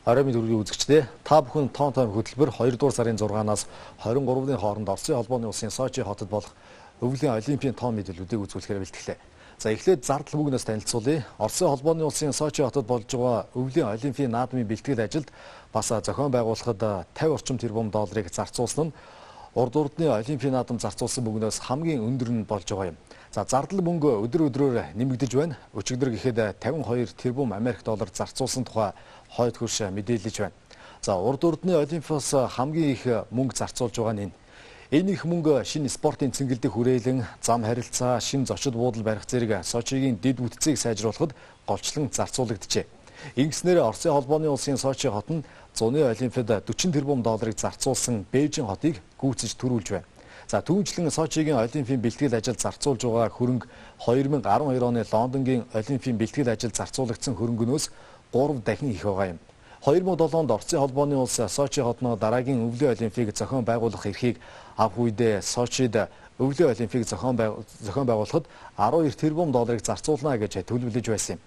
Орой мэнд хүргэе үзэгчдээ. Та бүхэн тоон тойм хөтөлбөр 2 дугаар сарын 6-наас 23-ны хооронд Оросын холбооны улсын Сочи хотод болох өвлийн олимпийн тоон мэдээллүүдийг үзүүлэхээр бэлтгэлээ. За эхлээд зардал мөнгнөөс танилцуулъя. Оросын холбооны улсын Сочи хотод болж байгаа өвлийн олимпийн наадмын бэлтгэл ажилд бас зохион байгуулахад 50 орчим тэрбум долларыг зарцуулсан нь урд урдны олимпийн наадам зарцуулсан мөнгнөөс хамгийн өндөр нь болж байгаа юм. За зардал мөнгө өдөр өдрөөр нэмэгдэж байна. Өчигдөр гэхэд 52 тэрбум Америк доллар зарцуулсан тухай хойд хөрш мэдээлж байна. За урд урдны олимпиас хамгийн их мөнгө зарцуулж байгаа нь энэ. Энэ их мөнгө шинэ спортын цэнгэлдэх хүрээлэн, зам харилцаа, шинэ зочид буудал барих зэрэг Сочигийн дэд бүтцийг сайжруулахад голчлон зарцуулагджээ. Ингэснээр Оросын холбооны улсын Сочи хот нь зуны олимпиад 40 тэрбум долларыг зарцуулсан Бээжин хотыг гүйцэж төрүүлж байна. За түүнчлэн Сочигийн олимпийн бэлтгэл ажилд зарцуулж байгаа хөрөнгө 2012 оны Лондонгийн олимпийн бэлтгэл ажилд зарцуулагдсан хөрөнгөнөөс 3 дахин их байгаа юм. 2007 онд Оросын холбооны улс Сочи хотноо дараагийн өвлийн олимпийг зохион байгуулах эрхийг авах үедээ Сочид өвлийн олимпийг зохион байгуулахад 12 тэрбум долларыг зарцуулна гэж төлөвлөж байсан юм.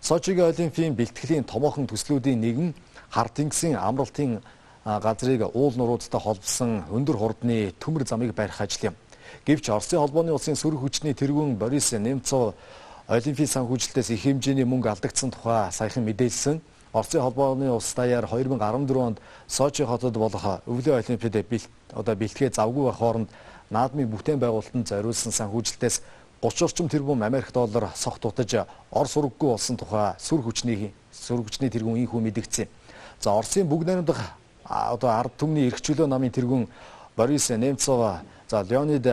Сочигийн олимпийн бэлтгэлийн томоохон төслүүдийн нэг нь Хар тэнгисийн амралтын газрыг уул нуруудтай холбосон өндөр хурдны төмөр замыг барих ажил юм. Гэвч Оросын холбооны улсын сөрөг хүчний тэргүүн Борис Немцов олимпийн санхүүжилтээс их хэмжээний мөнгө алдагдсан тухай саяхан мэдээлсэн. Оросын холбооны улс даяар 2014 онд Сочи хотод болох өвлийн олимпиад бэлтгээ завгүй байх хооронд наадмын бүтээн байгуулалтанд зориулсан санхүүжилтээс 30 орчим тэрбум Америк доллар сох дутаж ор сургаггүй болсон тухай сүр хүчний тэргүүн ийхүү мэдэгдсэн. За Оросын бүгд найрамдах одоо ард түмний эрх чөлөө намын тэргүүн Борис Немцов, за Леонид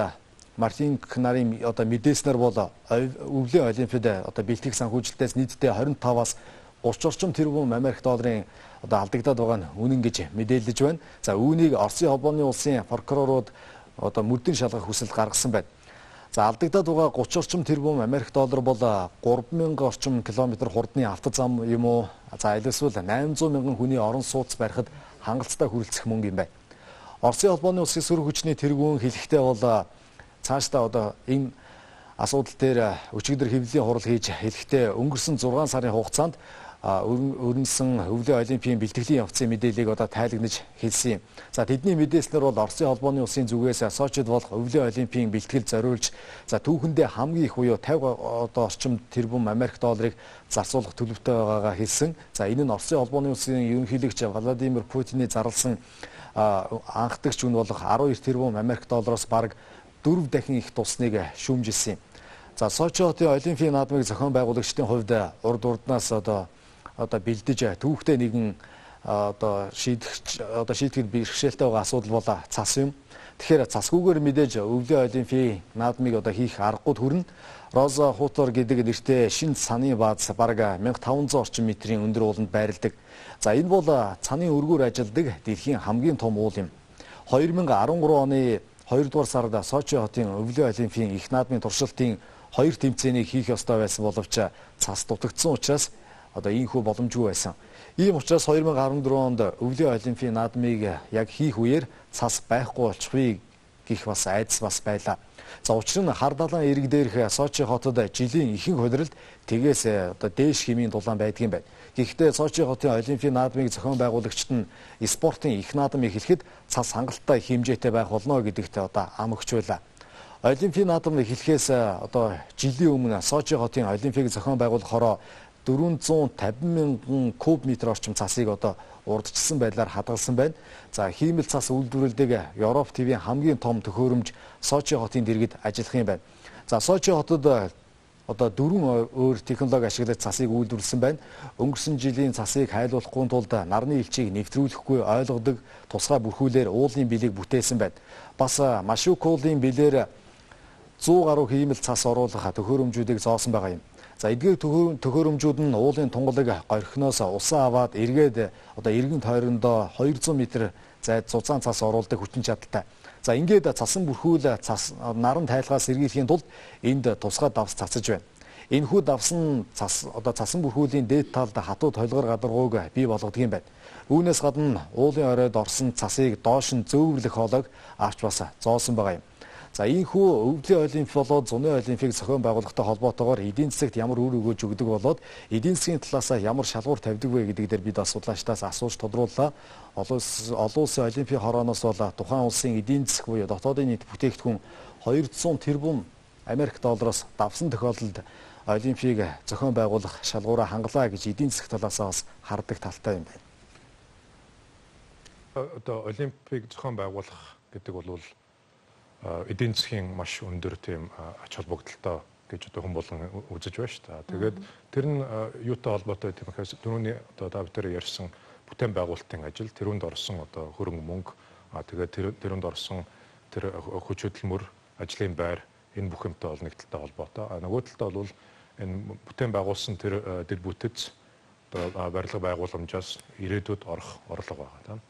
Мартинк нарын одоо мэдээснээр бол өвлийн олимпиад одоо бэлтгэх санхүүжилтээс нийтдээ 25-аас 30 орчим тэрбум Америк долларын одоо алдагдаад байгаа нь үнэн гэж мэдээлж байна. За үүнийг Оросын холбооны улсын прокурорууд одоо мөрдөн шалгах хүсэл гаргасан байна. За алдагдаад байгаа 30 орчим тэрбум Америк доллар бол 3000 орчим километр хурдны автозам юм уу? За аль эсвэл 800 мянган хүний орон сууц барихад хангалттай хүрэлцэх мөнгө юм байна. Оросын холбооны улсын сөрөг хүчний тэргүүн хэлэхдээ бол цаашдаа одоо энэ асуудал дээр өчигдөр хэвлэлийн хурал хийж хэлэхдээ өнгөрсөн 6 сарын хугацаанд өрнөсөн өвлийн олимпийн бэлтгэлийн явцын мэдээллийг одоо тайлагнаж хэлсэн юм. За тэдний мэдээлснээр бол Оросын холбооны улсын зүгээс Сочид болох өвлийн олимпийн бэлтгэл зориулж за түүхэндээ хамгийн их буюу 50 одоо орчим тэрбум Америк долларыг зарцуулах төлөвтэй байгаагаа хэлсэн. За энэ нь Оросын холбооны улсын ерөнхийлөгч Владимир Путиний зарласан анхдагч үн болох 12 тэрбум Америк доллароос бараг 4 дахин их тусныг шүүмжилсэн юм. За Сочи хотын олимпийн наадмыг зохион байгуулагчдын хувьд урд урднаас одоо бэлдэж түүхтэй нэгэн одоо шийтгэхэд бэрхшээлтэй байгаа асуудал бол цас юм. Тэгэхээр цасгүйгээр мэдээж өвлийн олимпийн наадмыг одоо хийх аргагүй хүрнэ. Роза Хутор гэдэг нэртэй шинэ цаны бааз бараг 1500 орчим метрийн өндөр ууланд байрладаг. За энэ бол цаны өргөөр ажилладаг дэлхийн хамгийн том уул юм. 2013 оны 2 дугаар сард Сочи хотын өвлийн олимпийн их наадмын туршилтын 2 тэмцээнийг хийх ёстой байсан боловч цас дутагдсан учраас одоо ийхүү боломжгүй байсан. Ийм учраас 2014 онд өвлийн олимпийн наадмыг яг хийх үеэр цас байхгүй болчихвээ гэх бас айдас бас байлаа. За учир нь хар далайн эрэг дээрх Сочи хотод жилийн ихэнх улиралд тэгээс одоо дээш хэмийн дулаан байдгийн байна. Гэхдээ Сочи хотын олимпийн наадмыг зохион байгуулагчид нь спортын их наадам эхлэхэд цас хангалттай их хэмжээтэй байх болно гэдэгт одоо ам өгч байлаа. Олимпийн наадам эхлэхээс одоо жилийн өмнө Сочи хотын олимпийг зохион байгуулахороо 450 мянган куб метр орчим цасыг одоо урдчилсан байдлаар хадгалсан байна. За хиймэл цас үйлдвэрлэдэг Европ ТV-ийн хамгийн том төхөөрөмж Сочи хотын дэргэд ажиллах юм байна. За Сочи хотод одоо 4 өөр технологи ашиглаж цасыг үйлдвэрлэсэн байна. Өнгөрсөн жилийн цасыг хайлуулахгүй тулд нарны элчийг нэвтрүүлэхгүй ойлгодог тусгай бүрхүүлээр уулын билийг бүтээсэн байна. Бас Машукуулын билээр 100 гаруй хиймэл цас оруулах төхөөрөмжүүдийг зоосон байгаа юм. За эдгээр төхөөрөмжүүд нь уулын тунгалаг горхиноос усан аваад эргээд одоо эргэн тойрондоо 200 метр зайд зузаан цас оруулдаг хүчин чадалтай. За ингээд цасан бүрхүүл цас наран тайлгаас сэргийлэхийн тулд энд тусгай давс цацаж байна. Энэхүү давсан цас одоо цасан бүрхүүлийн дээд талд хатуу толгор гадаргууг бий болгодог юм байна. Үүнээс гадна уулын оройд орсон цасыг доош нь зөөвөрлөх хоолойг авч бас зоосон байгаа юм. За ийхүү өвлийн олимп болоод зуны олимпийг зохион байгуулахтай холбоотойгоор эдийн засагт ямар үр өгөөж өгдөг болоод эдийн засгийн талаас ямар шалгуур тавьдаг вэ гэдэг дээр бид судлаачдаас асууж тодрууллаа. Олон улсын олимпийн хорооноос бол тухайн улсын эдийн засаг буюу дотоодын нийт бүтээгдэхүүн 200 тэрбум Америк доллароос давсан тохиолдолд олимпийг зохион байгуулах шалгуураа хангалаа гэж эдийн засаг талаас бас хардаг талтай юм байна. Одоо олимпийг зохион байгуулах гэдэг бол эдийн засгийн маш өндөр тийм ач холбогдолтой гэж одоо хүн болгон үзэж байна шүү дээ. Тэгээд тэр нь юутай холбоотой тийм гэхээр түрүүний одоо та бүхэн ярьсан бүтээн байгуулалтын ажил, тэрүүнд орсон одоо хөрөнгө мөнгө, тэгээд тэрүүнд орсон тэр хүч хөдөлмөр, ажлын байр энэ бүх юмтай бол нэг талтай холбоотой. А нөгөө талдаа бол энэ бүтээн байгуулсан тэр дэд бүтэц одоо барилга байгууламжаас ирээдүйд орох орлого байгаа тийм.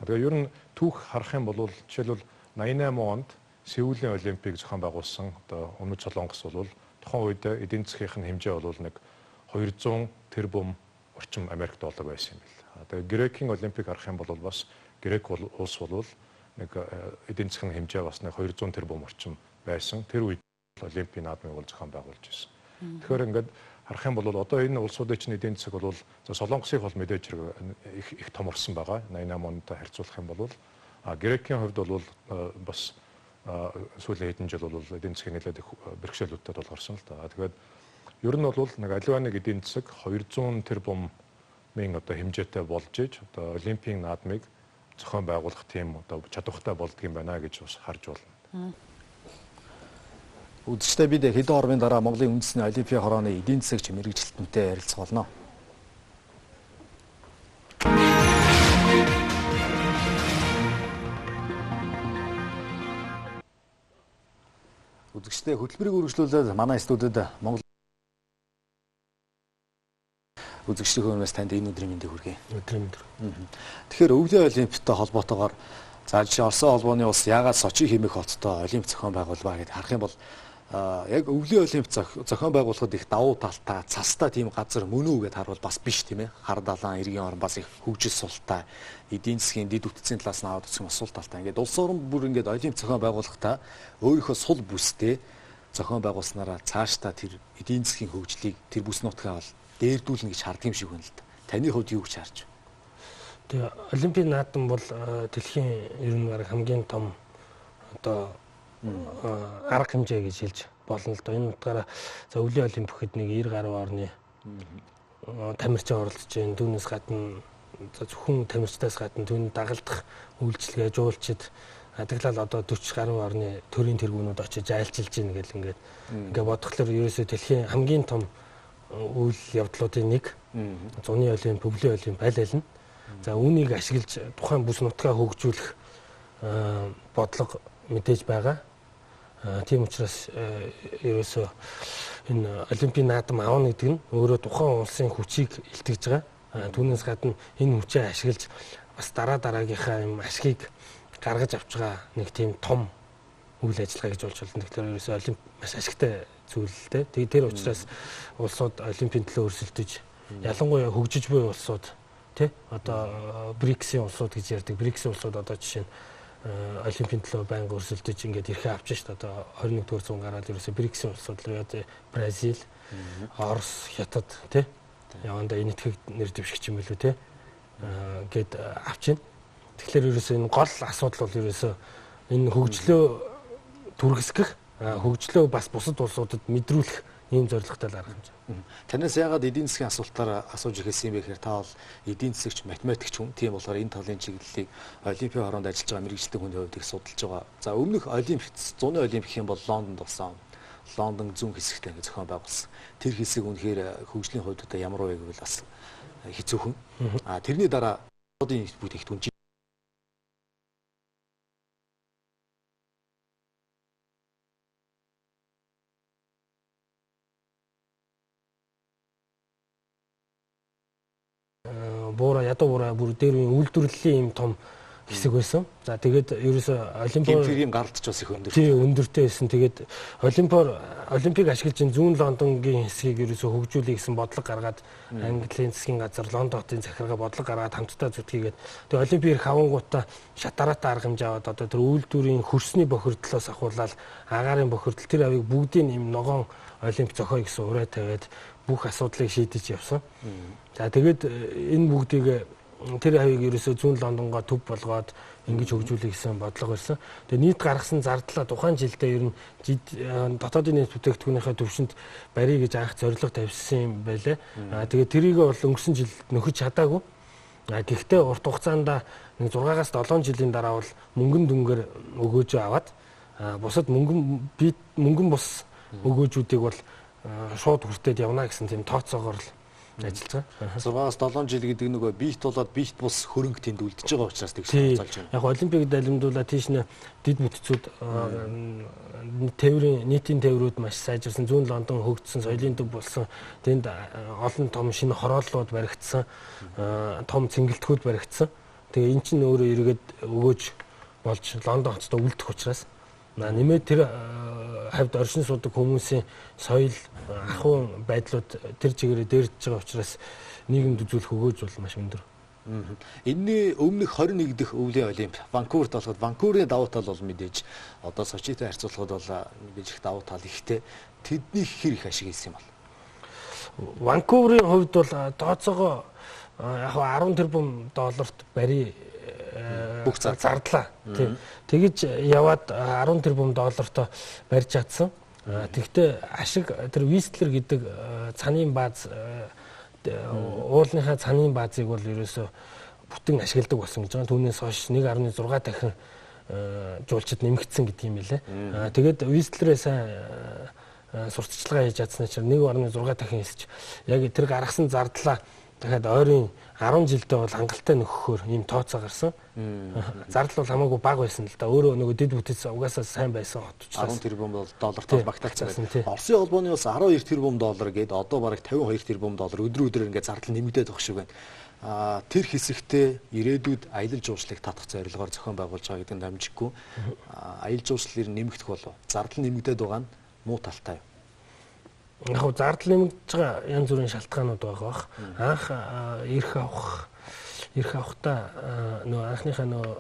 Тэгээд ер нь түүх харах юм бол жишээлбэл 88 онд Сеулийн олимпийг зохион байгуулсан одоо Өмнөд Солонгос бол тухайн үед эдийн засгийнх нь хэмжээ бол нэг 200 тэрбум орчим Америк доллар байсан юм бэл. Тэгээд Грекийн олимпийг харах юм бол бас Грек улс бол нэг эдийн засгийн хэмжээ бас нэг 200 тэрбум орчим байсан. Тэр үед олимпийн наадмыг бол зохион байгуулж байсан. Тэгэхээр ингээд харах юм бол одоо энэ улсуудын чинь эдийн засаг бол за Солонгосыг бол мэдээж хэрэг их томорсон байгаа. 88 онтой харьцуулах юм бол Грекийн хувьд бол бас сүүлийн хэдэн жил бол эдийн засгийн нэлээд их бэрхшээлүүдтэй тулгарсан л да. Тэгээд ер нь бол нэг аливаа нэг эдийн засаг 200 тэрбумын одоо хэмжээтэй болж иж одоо олимпийн наадмыг зохион байгуулах тийм одоо чадвартай болдго юм байна гэж бас харж байна. Үзэгчдээ бид хэдэн орны дараа Монголын үндэсний олимпийн хорооны эдийн засагч мэргэжилтэнтэй ярилцах болно. Үзэгчдээ хөтөлбөрийг үргэлжлүүлээд манай студид Монгол үзэгчдийн өмнөөс танд энэ өдрийн мэндийг хүргэе. Өдрийн мэнд. Тэгэхээр өвлийн олимпиадтай холбоотойгоор за жишээ Оросын холбооны улс яагаад Сочи хэмээх хоттой олимп зохион байгуулваа гэдээ харах юм бол яг өвлийн олимп зохион байгуулахад их давуу талтай, цастай тийм газар мөн үү гэдээ харуул бас биш тийм ээ. Хар далайн эргийн орн бас их хөгжил султай, эдийн засгийн дэд бүтцийн талаас нь аваад үзэх юм сул талтай. Ингээд улс орн бүр ингээд олимп зохион байгуулахдаа өөрийнхөө сул бүстэй зохион байгуулснараа цаашдаа тэр эдийн засгийн хөгжлийг тэр бүс нутгаа бол дээрдүүлнэ гэж харддаг юм шиг байна л да. Таны хувьд юу гэж харж байна? Тэгээ олимпийн наадам бол дэлхийн ер нь бараг хамгийн том одоо арга хэмжээ гэж хэлж болно л доо. Энэ утгаараа за өвлийн олимп гэхэд нэг 90 гаруй орны тамирчин оролцож байна. Түүнээс гадна за зөвхөн тамирчдаас гадна түүний дагалдах үйлчилгээ, жуулчид адаглал одоо 40 гаруй орны төрийн тэргүүнүүд очиж айлчилж гин гэл ингээд ингээ бодохлоор ерөөсөө дэлхийн хамгийн том үйл явдлуудын нэг зуны олимп, өвлийн олимп аль аль нь. За үүнийг ашиглаж тухайн бүс нутгаа хөгжүүлэх бодлого мэдээж байгаа. Тийм учраас ерөөсөө энэ олимпийн наадам авна гэдэг нь өөрөө тухайн улсын хүчийг илтгэж байгаа. Түүнээс гадна энэ хүчээ ашиглаж бас дараа дараагийнхаа юм ашигыг гаргаж авч байгаа нэг тийм том үйл ажиллагаа гэж болж байна. Тэгэхээр ерөөсөө олимп маш ашигтай зүйл л дээ. Тэгээ тэр учраас улсууд олимпийн төлөө өрсөлдөж ялангуяа хөгжиж буй улсууд тий одоо БРИКС-ийн улсууд гэж ярьдаг. БРИКС-ийн улсууд одоо жишээ нь олимпийн төлөө байнга өрсөлдөж ингээд эрхээ авч шít одоо 21-р зуун гараад ерөөсөө БРИКС-ийн улсууд л яа Бразил, Орос, Хятад тий явандаа энэтхэг нэр дэвшигч юм билүү тий гэд авч байна. Тэгэхээр ерөөсөө энэ гол асуудал бол ерөөсөө энэ хөгжлөө түргэсгэх, хөгжлөө бас бусад улсуудад мэдрүүлэх ийм зорилготой л арга хэмжээ. Танаас яагаад эдийн засгийн асуултаар асууж эхэлсэн юм бэ гэхээр та бол эдийн засагч, математикч хүн. Тийм болохоор энэ талын чиглэлийг олимпийн хороонд ажиллаж байгаа мэргэжилтэн хүний хувьд их судалж байгаа. За өмнөх олимп, зуны олимп гэх юм бол Лондонд болсон. Лондон зүүн хэсэгтээ ингэ зохион байгуулсан. Тэр хэсэг үнэхээр хөгжлийн хувьд одоо ямар вэ гэвэл бас хэцүүхэн. А тэрний дараа одын бүтээгдэхүүн буура ядуу буура бүр дээр үеийн үйлдвэрлэлийн юм том хэсэг байсан. За тэгээд ерөөсөө олимпиар гэмтэргийн гаралт ч бас их өндөр. Тий, өндөртэй байсан. Тэгээд олимпик ашиглаж зүүн Лондонгийн хэсгийг ерөөсөө хөгжүүлэе гэсэн бодлого гаргаад Английн засгийн газар Лондон хотын захиргаа бодлого гаргаад хамтдаа зүтгийгээд тэгээд олимпик ирэх авангуудаа шатараатай арга хэмжээ аваад одоо тэр үйлдвэрийн хөрсний бохирдлоос ахуулаад агаарын бохирдол тэр авыг бүгдийг юм ногоон олимп зохио гэсэн урай тавиад бүх асуудлыг шийдэж явсан. За тэгээд энэ бүгдийг тэр хавийг ерөөсөө зүүн Лондонгоо төв болгоод ингэж хөгжүүлэх гэсэн бодлого байсан. Тэгээ нийт гаргасан зардлаа тухайн жилдээ ер нь дотоодын нийт бүтээгдэхүүнийхээ түвшинд барья гэж анх зорилго тавьсан юм байлээ. Тэгээ тэрийг бол өнгөрсөн жил нөхөж чадаагүй. Гэхдээ урт хугацаанд нэг 6-аас 7 жилийн дараа бол мөнгөн дүнгээр өгөөж аваад бусад мөнгөн бус өгөөжүүдийг бол шууд хүртээд явна гэсэн тийм тооцоогоор л ажиллаж байгаа. 6-аас 7 жил гэдэг нөгөө биет болоод биет бус хөрөнгө тэнд үлдэж байгаа учраас тэгж тооцоолж байна. Яг олимпик далимдуулаа тийш нэ дид бүтцүүд тээврийн нийтийн тээврүүд маш сайжирсан, зүүн Лондон хөгжсөн, соёлын төв болсон. Тэнд олон том шинэ хорооллууд баригдсан, том цэнгэлтгүүд баригдсан. Тэгээ эн чинь өөрөө эргээд өгөөж болж Лондон хотод үлдэх учраас нэмээд тэр хавьд оршин суудаг хүмүүсийн соёл, ахуйн байдлууд тэр чигээрээ дээрдэж байгаа учраас нийгэмд үзүүлэх өгөөж бол маш өндөр. Энэний өмнөх 21 дэх өвлийн олимп Ванкуверт болоход Ванкуверийн давуу тал бол мэдээж одоо Сочитой харьцуулахад бол мэдээж их давуу тал ихтэй. Тэдний хэр их ашиг хийсэн юм бол? Ванкуверийн хувьд бол тооцоогоо яг 10 тэрбум долларт барь бүх зардлаа. Тийм. Тэгэж яваад 10 тэрбум долларт барьж чадсан. Тэгвэл ашиг тэр Вистлер гэдэг цанын бааз уулынхаа цанын баазыг бол ерөөсөө бүтэн ашигладаг болсон гэж байгаа. Түүнээс хойш 1.6 дахин жуулчид нэмэгдсэн гэдэг юм билээ. Тэгээд Вистлерээ сайн сурталчилгаа хийж чадсны чинь 1.6 дахин хэсэж яг тэр гаргасан зардлаа дахиад ойрын 10 жилдээ бол хангалттай нөхөхөөр ийм тооцоо гарсан. Зардал бол хамаагүй бага байсан л да. Өөрөө нөгөө дэд бүтэц угаасаа сайн байсан хот учраас 10 тэрбум бол долларт багтаалцсан байна. Оросын холбооны улс 12 тэрбум доллар гээд одоо бараг 52 тэрбум доллар өдөр өдрөөр ингээд зардал нэмэгдээд байх шиг байна. Тэр хэсэгтээ ирээдүйд аялал жуулчлалыг татах зорилгоор зохион байгуулж байгаа гэдэг нь дамжиггүй. Аялал жуулчлал ер нь нэмэгдэх болов. Зардал нэмэгдээд байгаа нь муу талтай юу? Яг хөө зардал нэмэгдэж байгаа янз бүрийн шалтгаанууд байгаа бах. Анх эрх авахдаа нөгөө анхныхаа нөгөө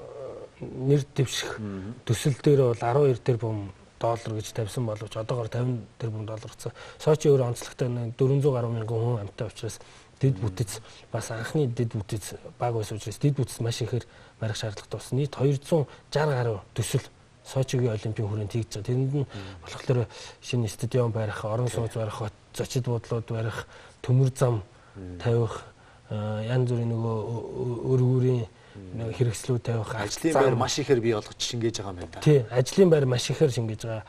нэр дэвших төсөл дээр бол 12 тэрбум доллар гэж тавьсан боловч одоогоор 50 тэрбум доллар болсон. Сочи өөр онцлогтой 400 гаруй мянган хүн амьтаа учраас дэд бүтэц бас анхны дэд бүтэц баг байсан учраас дэд бүтэц маш ихээр барих шаардлагатай болсон. Нийт 260 гаруй төсөл Сочигийн олимпийн хүрээнд хийж байгаа. Тэрэнд нь болохоор шинэ стадион барих, орон сууц барих, зочид буудлууд барих, төмөр зам тавих, янз бүрийн нөгөө өргүүрийн хэрэгслүүд тавих, ажлын байр маш ихээр бий болгож шингээж байгаа юм байна да. Тий, ажлын байр маш ихээр шингээж байгаа.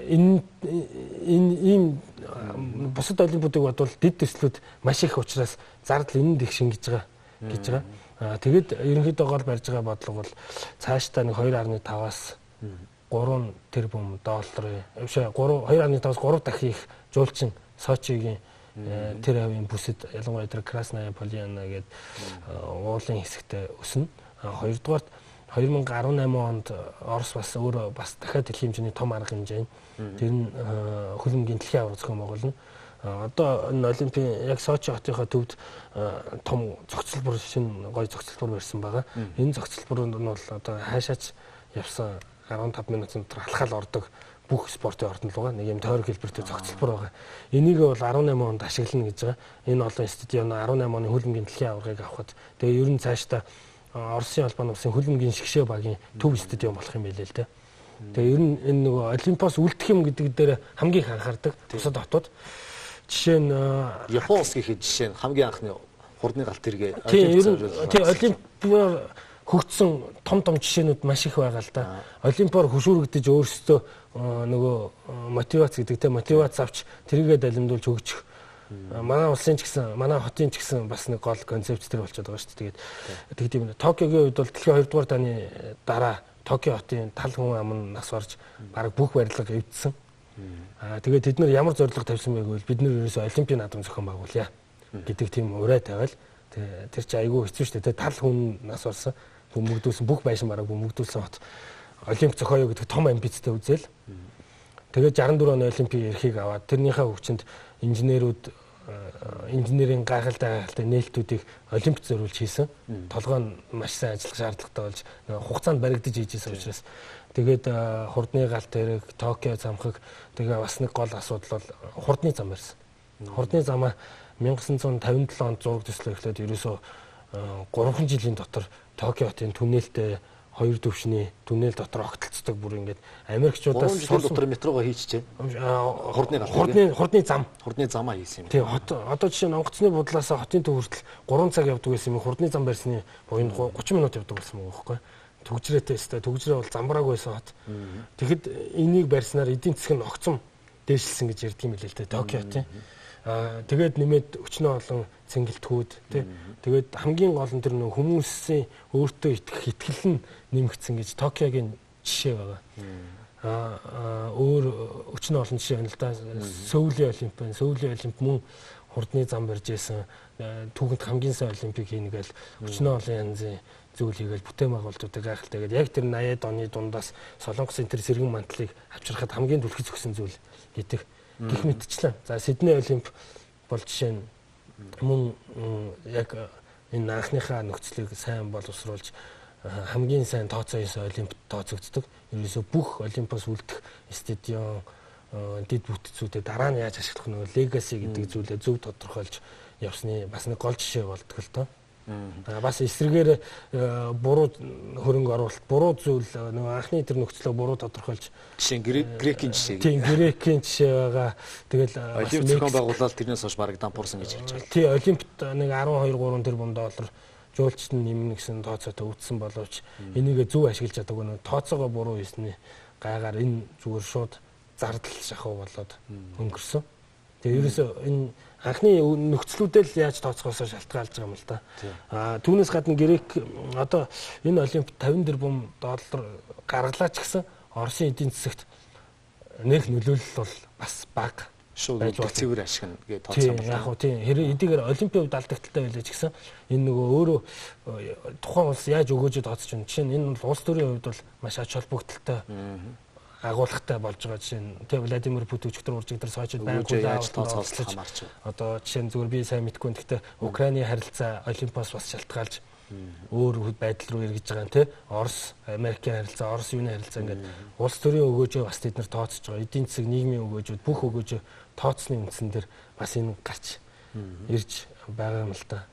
Энэ ийм бусад олимпиадыг бодвол дэд төслүүд маш их учраас зардал энэнд их шингээж байгаа гэж байгаа. Тэгээд ерөнхийдөө гол барьж байгаа бодлого бол цаашдаа нэг 2.5-аас 3 тэрбум долларын биш 2.5-аас 3 дахин их жуулчин Сочигийн тэр хавийн бүсэд ялангуяа тэр Красная Поляна гэдэг уулын хэсэгтээ өснө. Хоёрдугаарт 2018 онд Орос бас өөрөө бас дахиад дэлхийн хэмжээний том арга хэмжээ. Тэр нь хөлбөмбөгийн дэлхийн аварга зохион байгуулна. Одоо энэ олимпийн яг Сочи хотынхоо төвд том зохицолбор шинэ гоё зохицолбор барьсан байгаа. Энэ зохицолбор нь бол одоо хаашаач явсан 15 минутын дотор алхаал ордог бүх спортын ордон л байгаа. Нэг юм тойрог хэлбэртэй зохицолбор байгаа. Энийг бол 18 онд ашиглана гэж байгаа. Энэ олон стадион 18 оны хөлбөмбөгийн дэлхийн аваргыг авахад тэгээ ер нь цаашдаа Оросын холбооны улсын хөлбөмбөгийн шгшээ багийн төв стадион болох юм байлээ л дээ. Тэгээ ер нь энэ нөгөө олимпиос үлдэх юм гэдэг дээр хамгийн их анхаардаг бусад хотууд. Жишээ нь Япон улс гэхэд жишээ нь хамгийн анхны хурдны галт тэргээ тий олимпиар хөгжсөн том том жишээнүүд маш их байгаа л да. Олимпиар хөшүүрэгдэж өөрсдөө нөгөө мотивац гэдэг те мотивац авч тэрийгэ далимдуулж хөгжих. Манай улсын ч гэсэн манай хотын ч гэсэн бас нэг гол концепт тэр болчиход байгаа шүү дээ. Тэгээд тэгдэм юм. Токиогийн үед бол дэлхийн 2 дугаар дайны дараа Токио хотын тал хүн ам нь нас барж бараг бүх барилга эвдсэн. Тэгээд тэд нар ямар зорилго тавьсан бэ гэвэл бид нар ерөөсөө олимпийн наадам зохион байгуулъя гэдэг тийм урай тавиал тэр чи айгүй хэцүү шүү дээ. Тал хүн нас барсан. бөмбөгдүүлсэн, бүх байшин бараг бөмбөгдүүлсэн хот Олимп зохиоё гэдэг том амбицтай үзэл. Тэгээд 64 оны Олимпийн эрхийг аваад тэрнийхээ хүчинд инженерүүд инженерийн гайхалтай нээлтүүдийг Олимпт зориулж хийсэн. Толгой нь маш сайн ажиллах шаардлагатай болж хугацаанд баригдаж хийж исэн учраас тэгээд хурдны галт тэрэг, Токио замхаг, тэгээ бас нэг гол асуудал бол хурдны зам барьсан. Хурдны замаа 1957 онд зураг төслөө эхлээд ерөөсөө 3 жилийн дотор Токио хотын түнэлтэй хоёр төвшний түнэл дотор огтлцдог бүр ингээд Америкчуудаас 3 жилийн дотор метрогоо хийчихээ. Хурдны зам. Хурдны замаа хийсэн юм. Тийм, хот одоо жишээ нь онгоцны буудлаас хотын төв хүртэл 3 цаг явдаг байсан юм. Хурдны зам барьсны буянд 30 минут явдаг болсон байгаа байхгүй. Түгжрээтэй өстэй. Түгжрээ бол замбрааг байсан хот. Тэгэхэд энийг барьснаар эдийн засаг нь огцом дээшилсэн гэж ярьдаг юм билээ л дээ Токио хотын. Тэгээд нэмээд өчнөө олон цэнгэлтгүүд тий. Тэгээд хамгийн гол нь тэр нөх хүмүүсийн өөртөө итгэх итгэл нь нэмэгдсэн гэж Токиогийн жишээ байгаа. Өөр өчнөө олон жишээ байна л да. Сөүлийн олимп байна. Сөүлийн олимп мөн хурдны зам барьж исэн. Түүхэнд хамгийн сайн олимпик хийнэ гээл өчнөө олон янзын зүйл хийгээл бүтээн байгуулалтуудыг гайхалтай гээд яг тэр 80-ад оны дундаас Солонгосын тэр сэргэн мантлыг авчрахад хамгийн түлхэц өгсөн зүйл гэдэг. Гэх мэтчлэн. За Сидней олимп бол жишээ нь мөн яг энэ анхныхаа нөхцөлийг сайн боловсруулж хамгийн сайн тооцоо хийсэн олимпт тооцогддог. Ерөөсөө бүх олимпоос үлдэх стадион, дэд бүтцүүдээ дараа нь яаж ашиглах нь легаси гэдэг зүйлээ зөв тодорхойлж явсны бас нэг гол жишээ болдог л доо. Бас эсрэгээр буруу хөрөнгө оруулалт, буруу зүйл нөгөө анхны тэр нөхцлөө буруу тодорхойлж жишээ нь грекийн жишээ. Тийм, грекийн жишээ байгаа. Тэгэл олимп зохион байгуулалт тэрнээс хойш бараг дампуурсан гэж хэлж байна. Тийм, олимпт нэг 12 3 тэрбум доллар жуулчд нь нэмнэ гэсэн тооцоотой үүдсэн боловч энийгээ зөв ашиглаж чадаагүй нөгөө тооцоогоо буруу хийсний гайгаар энэ зүгээр шууд зардал шахуу болоод өнгөрсөн. Тэгээ ерөөсөө энэ анхны нөхцлүүдээ л яаж тооцоосоо шалтгаалж байгаа юм л да. Түүнээс гадна грек одоо энэ олимп 50 тэрбум доллар гаргалаа ч гэсэн Оросын эдийн засагт нэх нөлөөлөл бол бас бага. Шууд цэвэр ашиг нь гэж тооцсон байна. Яг уу тийм. Хэрэг эдгээр олимпийн хувьд алдагдaltaй байлаа ч гэсэн энэ нөгөө өөрөө тухайн улс яаж өгөөжөө тооцож байна. Жишээ нь энэ бол улс төрийн хувьд бол маш ач холбогдолтой агуулгатай болж байгаа жишээ нь тэ Владимир Путин өчигдөр уржигдар Сочид байнга яаж тооцоолох хамаарч. Одоо жишээ нь зүгээр би сайн мэдэхгүй гэхдээ Украины харилцаа олимпиос бас шалтгаалж өөр байдал руу эргэж байгаа юм те. Орос, Америкийн харилцаа, Орос юуны харилцаа ингээд улс төрийн өгөөжөө бас тэд нар тооцож байгаа. Эдийн засаг, нийгмийн өгөөжүүд бүх өгөөжөө тооцсны үндсэн дээр бас энэ гарч ирж байгаа юм л да.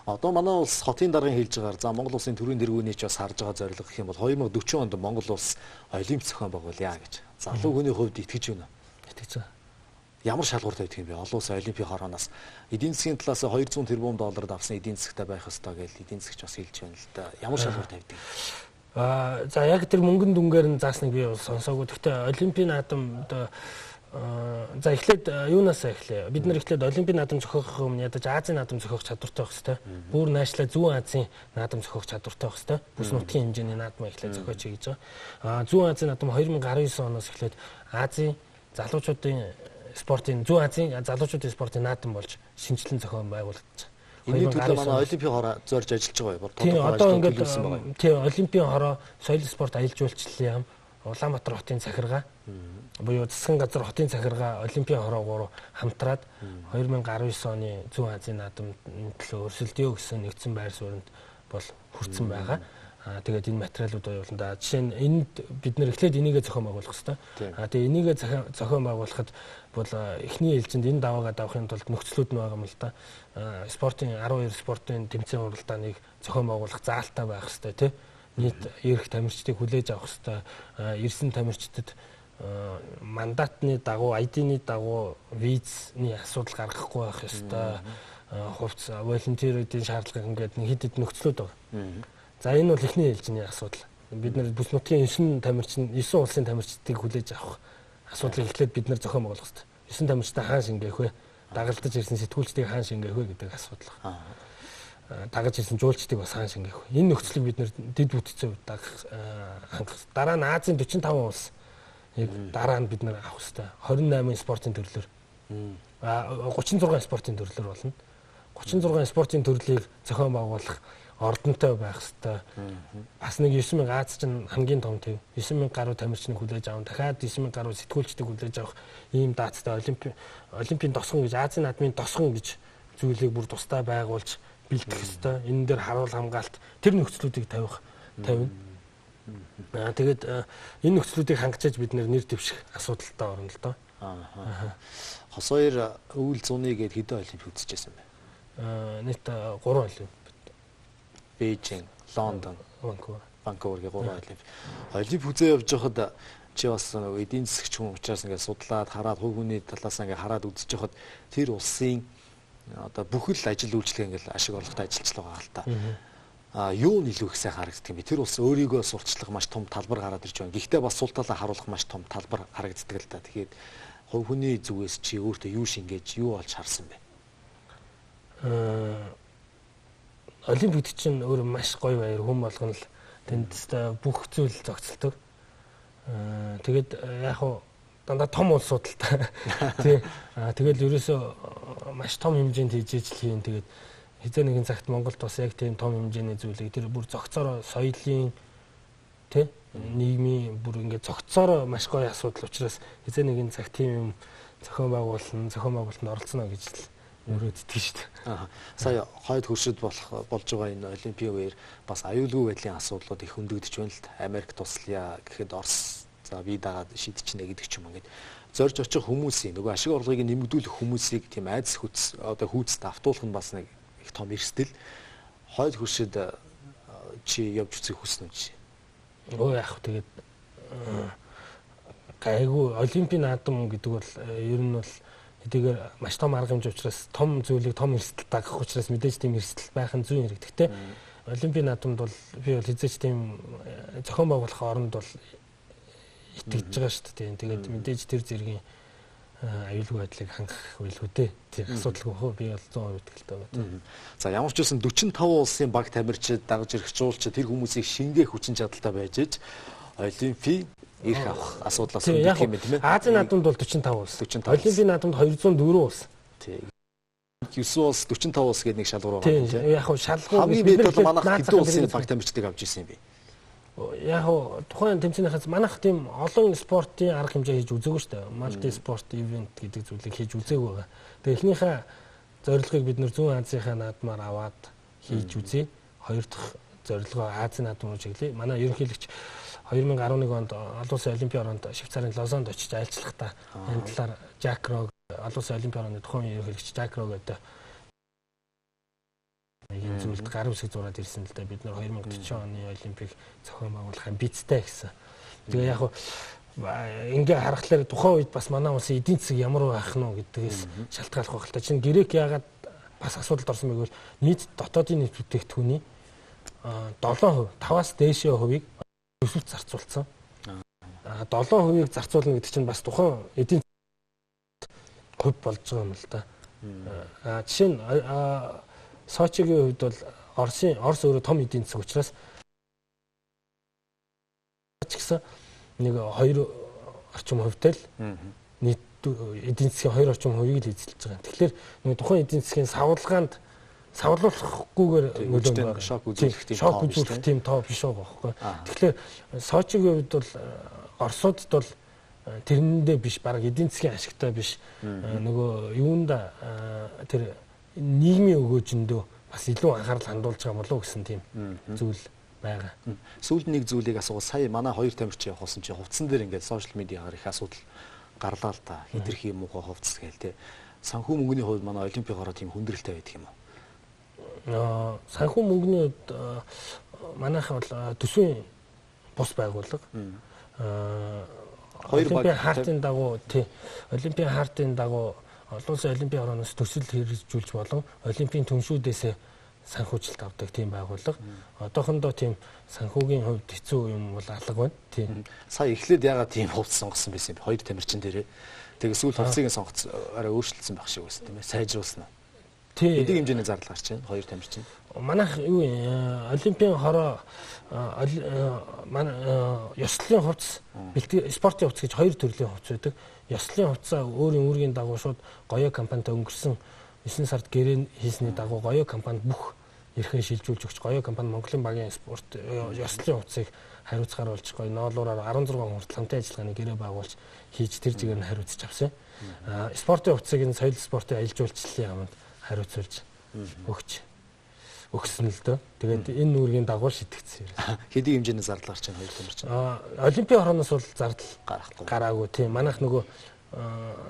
Одоо манай улс хотын даргын хэлж байгаагаар за Монгол улсын төрийн тэргүүний ч бас харж байгаа зорилго гэх юм бол 2040 онд Монгол улс олимп зохион байгуулъя гэж. Залуу хүний хувьд итгэж байна уу? Итгэж байгаа. Ямар шалгуур тавьдаг юм бэ? Олон улсын олимпийн хорооноос эдийн засгийн талаас 200 тэрбум доллард авсан эдийн засагтай байх ёстой гэж эдийн засагч бас хэлж байна л да. Ямар шалгуур тавьдаг? За яг тэр мөнгөн дүнгээр нь заасныг би бол сонсоогүй. Гэхдээ олимпийн наадам одоо за эхлээд юунаас эхлэе? Бид нар эхлээд олимпийн наадам зохиохын өмнө ядаж Азийн наадам зохиох чадвартай байх ёстой. Бүр наашлаа зүүн Азийн наадам зохиох чадвартай байх ёстой. Бүс нутгийн хэмжээний наадмаа эхлээд зохиоч гэж байгаа. Зүүн Азийн наадам 2019 оноос эхлээд Азийн залуучуудын спортын зүүн Азийн залуучуудын спортын наадам болж шинжилэн зохион байгуулагдаж байгаа. Энэний төлөө манай олимпийн хороо зорж ажиллаж байгаа юм. Тийм, одоо ингээд тийм олимпийн хороо, соёл спорт аялал жуулчлалын яам, Улаанбаатар хотын захиргаа буюу засгийн газар хотын захиргаа олимпийн хороогоор хамтраад 2019 оны зүүн Азийн наадамын төлөө өрсөлдөё гэсэн нэгдсэн байр суурьнд бол хүртсэн байгаа. Тэгээд энэ материалууд оюулна да. Жишээ нь энд бид нэр эхлээд энийгээ зохион байгуулах хэрэгтэй. Тэгээд энийгээ зохион байгуулахад бол эхний ээлжинд энэ даваагаа давахын тулд нөхцлүүд нь байгаа юм л да. Спортын 12 спортын тэмцээн уралдааныг зохион байгуулах заалтай байх хэрэгтэй тий. Нийт эрх тамирчдыг хүлээж авах хэрэгтэй. Ирсэн тамирчдад мандатны дагуу, ID-ний дагуу визний асуудал гаргахгүй байх ёстой. Хувц волонтеруудын шаардлагыг ингээд нэг хэд хэд нөхцлүүд байна. За энэ бол эхний ээлжийн асуудал. Бид нар бүс нутгийн 9 тамирчин, 9 улсын тамирчдыг хүлээж авах асуудлыг эхлээд бид нар зохион байгуулах хэрэгтэй. 9 тамирчдаа хаан шингээх вэ? Дагалдаж ирсэн сэтгүүлчдийг хаан шингээх вэ гэдэг асуудал. Дагаж ирсэн жуулчдыг бас хаан шингээх вэ? Энэ нөхцөлийг бид нэр дэд бүтцийн хувьд дагах хангах. Дараа нь Азийн 45 улс яг дараа нь бид нар авах хэрэгтэй. 28 спортын төрлөөр. 36 спортын төрлөөр болно. 36 спортын төрлийг зохион байгуулах Ордонтой байх хэвээр. Бас нэг 9000 Аз чинь хамгийн том төв. 9000 гаруй тамирчныг хүлээж аван дахиад 9000 гаруй сэтгүүлчдийг хүлээж авах ийм даацтай олимпийн тосгон гэж Азийн наадмын тосгон гэж зүйлийг бүр тусдаа байгуулж бэлтгэх хэвээр. Энэ дээр харуул хамгаалт тэр нөхцлүүдийг тавина. Тэгээд энэ нөхцлүүдийг хангаж бид нэр дэвших асуудалтай орно л доо. Хосоор өвөл зуны гээд хэдэн олимп үзчихсэн бэ? Нийт 3 олимп. Бээжин, Лондон, Ванкувер гэх 3 олимп. Олимп үзээ явж байхад чи бас эдийн засгч хүн учраас ингээд судлаад хараад хувь хүний талаас ингээд хараад үзэж байхад тэр улсын одоо бүхэл ажил үйлчлэг ингээд ашиг орлоготой ажиллаж байгаа л та. Юу нь илүү их сайн харагддаг юм бэ? Тэр улс өөрийгөө сурталчлах маш том талбар гараад ирж байна. Гэхдээ бас сул талаа харуулах маш том талбар харагддаг л та. Тэгэхээр хувь хүний зүгээс чи өөртөө юу шингээж, юу олж харсан бэ? Олимп гэдэг чинь өөр маш гоё баяр, хүн болгоно л тэнд бүх зүйл зохицолдог. Тэгээд яг хуу дандаа том улсууд л та. Тий. Тэгэл ерөөсөө маш том хэмжээнд хийж ижил хийн. Тэгээд хизээ нэгэн цагт Монголд бас яг тийм том хэмжээний зүйлийг тэр бүр зохицоороо соёлын тий нийгмийн бүр ингээд зохицоороо маш гоё асуудал учраас хизээ нэгэн цагт тийм юм зохион байгуулалтанд оролцоно гэж л өрөөддөг шүү дээ. Сая хойд хөршид болж байгаа энэ олимпийн үеэр бас аюулгүй байдлын асуудлууд их хөндөгдөж байна л та. Америк туслая гэхэд Орос за би дагаад шийдчихнэ гэдэг ч юм ингээд зорж очих хүмүүсийн нөгөө ашиг орлогыг нэмэгдүүлэх хүмүүсийг тийм айдас хүч одоо хүүцэд автуулах нь бас нэг их том эрсдэл. Хойд хөршид чи явж үзэх хүснэ үү чи? Өө яах вэ тэгээд гайгүй олимпийн наадам гэдэг бол ер нь бол хэдийгээр маш том арга хэмжээ учраас том зүйлийг том эрсдэл дагах учраас мэдээж тийм эрсдэл байх нь зүйн хэрэг. Гэхдээ олимпийн наадамд бол би бол хэзээ ч тийм зохион байгуулах оронд бол итгэж байгаа шүү дээ. Тэгээд мэдээж тэр зэргийн аюулгүй байдлыг хангах байлгүй дээ. Тийм асуудалгүй хөө би бол 100% итгэлтэй байна. За ямар ч үсэн 45 улсын баг тамирчид дагаж ирэх жуулч тэр хүмүүсийг шингээх хүчин чадалтай байж иж олимпийн эрх авах асуудлаас өнгөрөх юм тийм ээ. Азийн наадамд бол 45 улс. Олимпийн наадамд 204 улс. Тийм. 9 улс 45 улс гэдэг нэг шалгуур байгаа тийм. Яг хөө шалгуур хамгийн бид бол манайх хэдэн улсын баг тамирчдыг авч ирсэн юм бэ? Яг хөө тухайн тэмцээнийхээс манайх тийм олон спортын арга хэмжээ хийж үзээгүй шүү дээ. Малти спорт ивент гэдэг зүйлийг хийж үзээгүй байгаа. Тэгээ эхнийхээ зорилгыг бид нэр Зүүн Азийнхаа наадмаар аваад хийж үзье. Хоёр дахь зорилгоо Азийн наадам руу чиглэе. Манай ерөнхийлөгч 2011 онд олон улсын олимпийн оронд Швейцарын Лозаннд очиж айлчлахдаа энэ талаар Жак Рог олон улсын олимпийн орооны тухайн ерөнхийлөгч Жак Рог гэдэг энэ зүйлд гар үсэг зураад ирсэн л дээ. Бид нар 2040 оны олимпийг зохион байгуулах амбицтай гэсэн. Тэгээ яг ингээ харахлаар тухайн үед бас манай улсын эдийн засаг ямар байх нь гэдгээс шалтгааллах байх л та. Чинь Грек яагаад бас асуудалд орсон бэ гэвэл нийт дотоодын нийт бүтээгдэхүүний 7%, 5-аас дээшээ хувийг төсөвт зарцуулсан. 7%-ийг зарцуулна гэдэг чинь бас тухайн эдийн хувь болж байгаа юм л да. Жишээ нь Сочигийн хувьд бол Орос өөрөө том эдийн засаг учраас ч гэсэн нэг 2 орчим хувьтай л нийт эдийн засгийн 2 орчим хувийг л эзэлж байгаа. Тэгэхээр нэг тухайн эдийн засгийн савлгаанд савлуулахгүйгээр нөлөө шок үзүүлэх тийм тоо биш байгаа байхгүй. Тэгэхээр Сочигийн хувьд бол Оросуудад бол тэрнэндээ биш баг эдийн засгийн ашигтай биш нөгөө юунда тэр нийгмийн өгөөжөндөө бас илүү анхаарал хандуулж байгаа болов уу гэсэн тийм зүйл байгаа. Сүүлд нэг зүйлийг асуувал сая манай хоёр тамирчин явах болсон чи хувцсан дээр ингээд сошиал медиагаар их асуудал гарлаа л та. Хитрхи муухай хувцас гээл те. Санхүү мөнгөний хувьд манай олимпийн хороо тийм хүндрэлтэй байдаг юм уу? Санхүү мөнгөний хувьд манайх бол төсвийн бус байгууллага. Хоёр баг хартын дагуу тий олимпийн хартын дагуу олон улсын олимпийн хорооноос төсөл хэрэгжүүлж болон олимпийн түншүүдээс санхүүжилт авдаг тийм байгууллага. Одоохондоо тийм санхүүгийн хувьд хэцүү юм бол алга байна. Тийм. Сая эхлээд ягаад тийм хувцас сонгосон байсан юм бэ? Хоёр тамирчин дээрээ. Тэгээ сүүл хувцсыг сонгоц арай өөрчлөлтсөн байх шиг байсан тийм ээ. Сайжруулсан уу? Тийм. Эдийн хэмжээний зардал гарч байна. Хоёр тамирчин. Манайх юу юм олимпийн хороо манай ёслолын хувцас, спортын хувцас гэж хоёр төрлийн хувцас байдаг. Ёслолын хувцасаа өөрийн үүргийн дагуу шууд Гоёо компанитай өнгөрсөн 9 сард гэрээ хийсний дагуу Гоёо компанид бүх эрхээ шилжүүлж өгч гоё компани Монголын багийн спорт ёслолын хувцсыг хариуцгаар болж гоё ноолуураар 16 хүртэл хамтын ажиллагааны гэрээ байгуулж хийж тэр чигээр нь хариуцж авсан. Спортын хувцсыг нь соёл спортын аялал жуулчлалын яамд хариуцуулж өгсөн л дөө. Тэгээд энэ нүүргийн дагуу шитгэсэн юм. Хэдий хэмжээний зардал гарч байна хоёр төмөр чинь? Олимпийн хорооноос бол зардал гараагүй тийм. Манайх нөгөө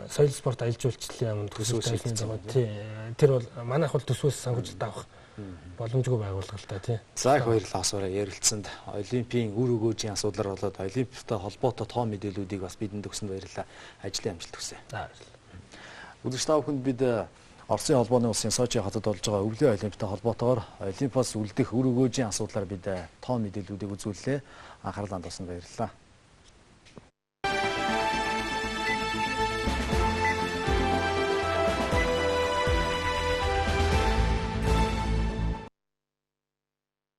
соёл спорт аялал жуулчлалын яамд төсвөөс дагуу тийм. Тэр бол манайх бол төсвөөс санхүүжилт авах боломжгүй байгууллага л да тий. За их баярлалаа асуураа ярилцсанд. Олимпийн үр өгөөжийн асуудлаар болоод олимпиадтай холбоотой тоо мэдээллүүдийг бас бидэнд өгсөнд баярлалаа. Ажлын амжилт хүсье. За баярлалаа. Үзэгч та бүхэнд бид Оросын холбооны улсын Сочи хотод болж байгаа өвлийн олимпиадтай холбоотойгоор олимпиас үлдэх үр өгөөжийн асуудлаар бид тоо мэдээллүүдийг үзүүллээ. Анхаарал хандуулсанд баярлалаа.